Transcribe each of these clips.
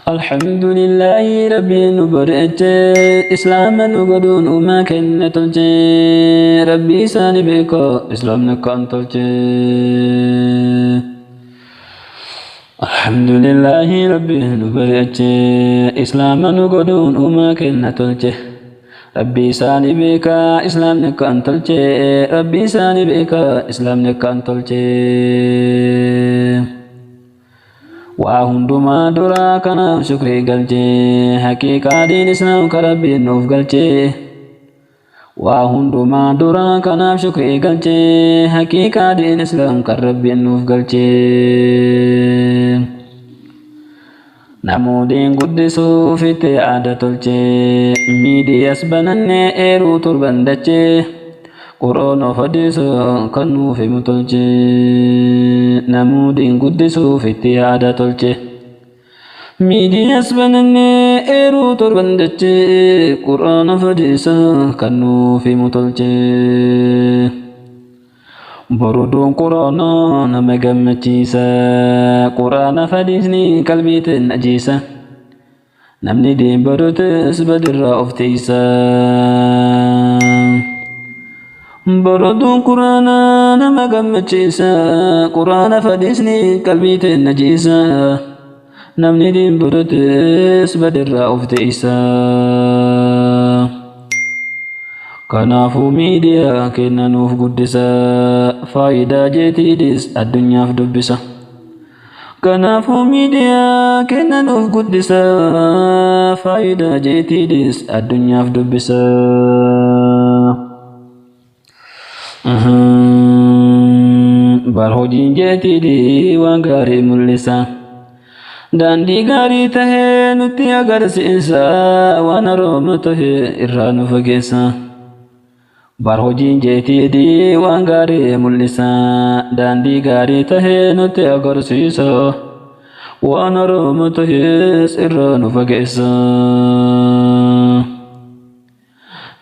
Alhamdulillaahi Rabbiin nu bareeche, Islaama nu godhuun uumaa kenna tolche. Rabbii isaani beeka Islaamni akkaan tolche. Alhamdulillaahi Rabbiin nu bareeche, Islaama nu godhuun uumaa kenna tolche. Rabbii isaani beeka Islaamni akkaan tolche. Rabbii isaani beeka Islaamni akkaan tolche. Waa hundumaa duraa kanaaf shukrii galchee, haqiiqaa diin Islaam ka Rabbiin nuuf galchee. Waa hundumaa duraa kanaaf shukrii galchee, haqiiqaa diin Islaam kan Rabbiin nuuf galchee. Namoodiin guddisuu ofitti aada tolchee, miidiyaas banannee eeruu torban dachee. Qur'aan of hadiisa kan nuuf himu tolchee, namoodiin guddisuuf itti yaada tolche. Miidiyaas banannee eeruu torban dachee, Qur'aan of hadiisa kan nuuf himu tolchee. Boruduun Qur'aanaa nama gammachiisa, Qur'aana hadiisni qalbii teenna jiisa. Namni diin barates badirraa of tiisa. Baraduun Quraanaa nama gammachiisa. Quraana hadiisni qalbii teenna jiisa. Namni diin barates badirraa of tiisa. Kanaafuu miidiyaa kenna nuuf guddisa. Faayidaa jeetiidis addunyaaf dubbisa. Kanaafuu miidiyaa kenna nuuf guddisa. Faayidaa jeetiidis addunyaaf dubbisa. Bar hojiin jeetiidii waan gaarii mul'isa. Daandii gaarii tahee nutti agarsiisa. Waan harooma tahee irraa nu fageessa. Bar hojiin jeetiidii waan gaarii mul'isa. Daandii gaarii tahee nutti agarsiisa. Waan harooma tahees irraa nu fageessa.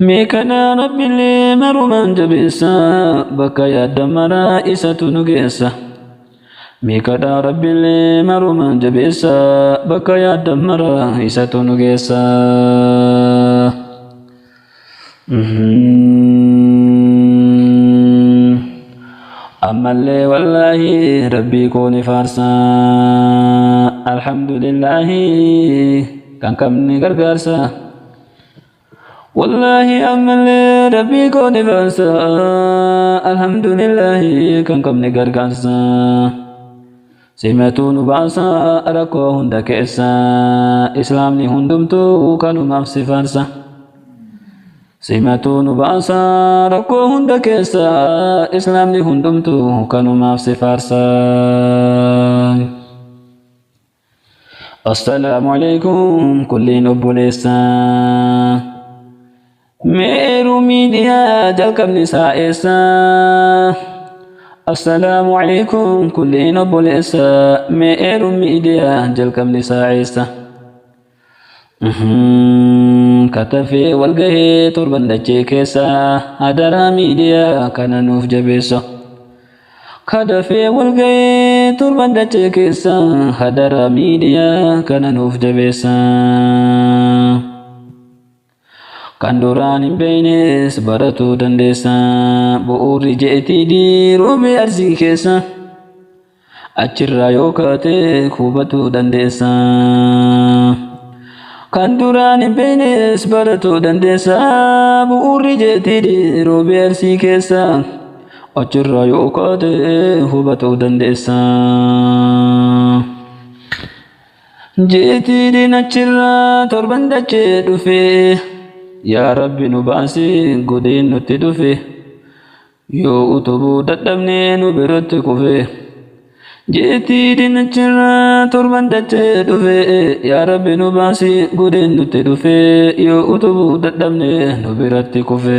Mee kana Rabbiillee marumaan jabeessa. Bakka yaadda maraa isatu nu geessa. Mee kadhaa Rabbiillee marumaan jabeessa. Bakka yaadda maraa isatu nu geessa. Ammallee wallaahi Rabbii koo ni faarsa. Alhamdulillaahi kan qabne gargaarsa. Wallaahi ammallee Rabbii koo ni faarsa. Alhamdulillaahi kan qabne gargaarsa. Simatu nu baasa rakkoo hunda keessa. Islaamni hundumtuu kanumaaf si faarsa. Simatu nu baasa rakkoo hunda keessa. Islaamni hundumtuu kanumaaf si faarsa. Assalaamu alaikum kulliin obboleessa. Meeruu miidiyaa jalqabni isaa eessa? Assalaamu alaikum kulliin obboleessa. Meeruu miidiyaa jalqabni isaa eessa? Katafee walgahee torban dachee keessa, hadaraa miidiyaa kana nuuf jabeessa. Kadafee walgahee torban dachee keessa, hadaraa miidiyaa kana nuuf jabeessa. Kan duraan hin beeknes baratuu dandeessa. Bu'uurri jeetiidii roobee Arsii keessa. Achirraa yoo kaate hubatuu dandeessa. Kan duraan hin beeknes baratuu dandeessa. Bu'uurri jeetiidii roobee Arsii keessa. Achirraa yoo kaate hubatuu dandeessa. Jeetiidin achirraa torban dachee dhufe. Yaa Rabbi nu baasi godeen nutti dhufe. Yoo utubuu dadhabnee nu biratti kufe. Jeetiidin achirraa torban dachee dhufe. Yaa Rabbi nu baasi godeen nutti dhufe. Yoo utubuu dadhabnee nu biratti kufe.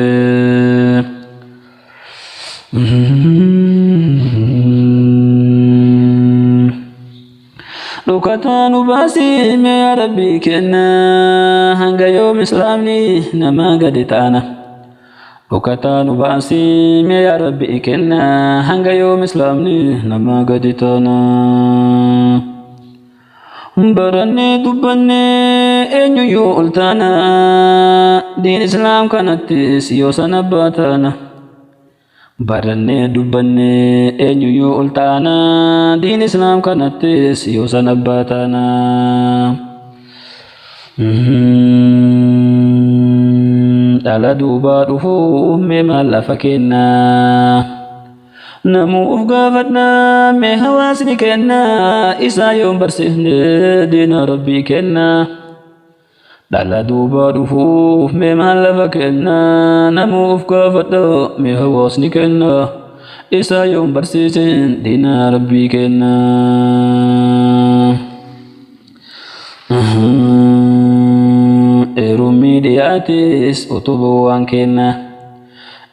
Dhokataa nu baasii mee yaa Rabbii kenna, hanga yoom islaamni nama gadi taana. Dhokataa nu baasii mee yaa Rabbii kenna, hanga yoom islaamni nama gadi taana. Barannee dubbannee eenyuyyuu ol taana, diin islaam kanattis yoo sana abbaa taana. Barannee dubbannee eenyuyyuu ol taana, diin islaam kanattis yoo sana abbaa taana. Dhala duubaa dhufuu mee maal lafa kennaa? Namuu uf gaafadhaa mee hawaasni kennaa, isaa yoon barsiifne diina rabbii kennaa. Dhala duubaa dhufuuf mee maal lafa kennaa? Namuu uf gaafadhaa mee hawaasni kennaa, isaa yoon barsiisin diina rabbii kennaa. Eeruu miidiyaatis utubuu waan kennaa.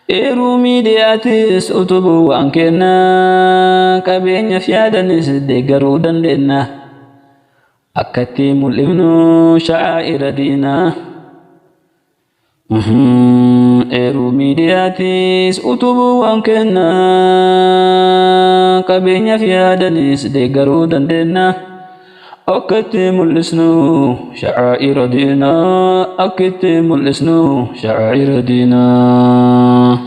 Eeruu miidiyaatis utubuu waan kennaa, qabeenyaaf yaadanis deeggaruu dandeenya. Akkatti mul'ifnu shaa'ira diinaa. Eeruu miidiyaatis utubuu waan kennaa, qabeenyaaf yaadanis deeggaruu dandeenya. Akkatti mul'isnu shaa'ira diinaa. Akkatti mul'isnu shaa'ira diinaa.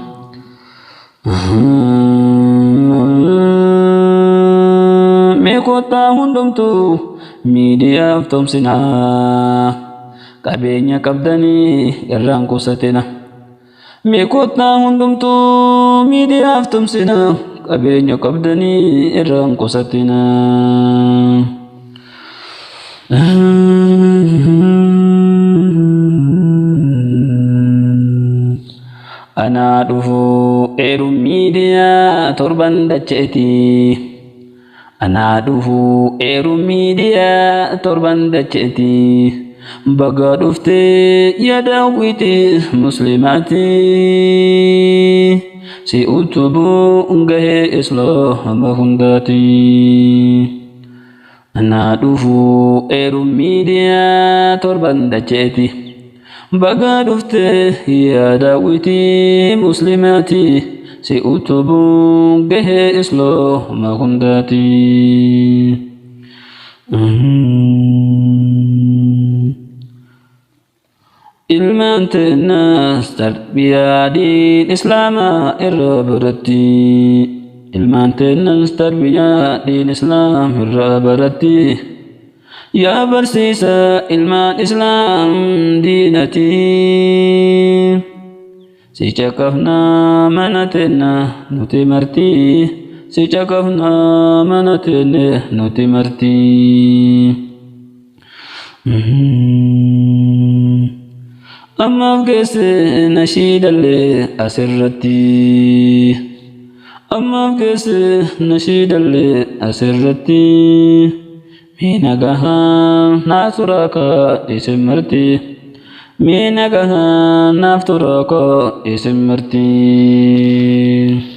Mee kottaa hundumtuu miidiyaaf tumsinaa, qabeenya qabdanii irraan qusatina. Mee kottaa hundumtuu miidiyaaf tumsinaa, qabeenya qabdanii irraan qusatina. Anaa dhufu eeruu miidiyaa torban dacheeti. Anaa dhufu eeruu miidiyaa torban dacheeti. Baga dhuftee yaa daawwiti muslimaati. Si utubuu gahee islaama hundaati. Anaa dhufu eeruu miidiyaa torban dacheeti. Baga dhuftee yaa daawwiti muslimaati. Si utubuu gahee islaama hundaati. Ilmaan teennaas tarbiyaa diin islaamaa irraa baratti. Ilmaan teennaas tarbiyaa diin islaam irraa baratti. Yaa barsiisa ilmaan islaam diinati. Si caqafnaa mana teenna nuti marti. Si caqafnaa mana teenne nuti marti. Ammaaf geesse nashiidallee asirratti. Ammaaf geesse nashiidallee asirratti. Mee nagahaan naaf turaa kaa isin marti. Mee nagahaan naaf turaa kaa isin marti.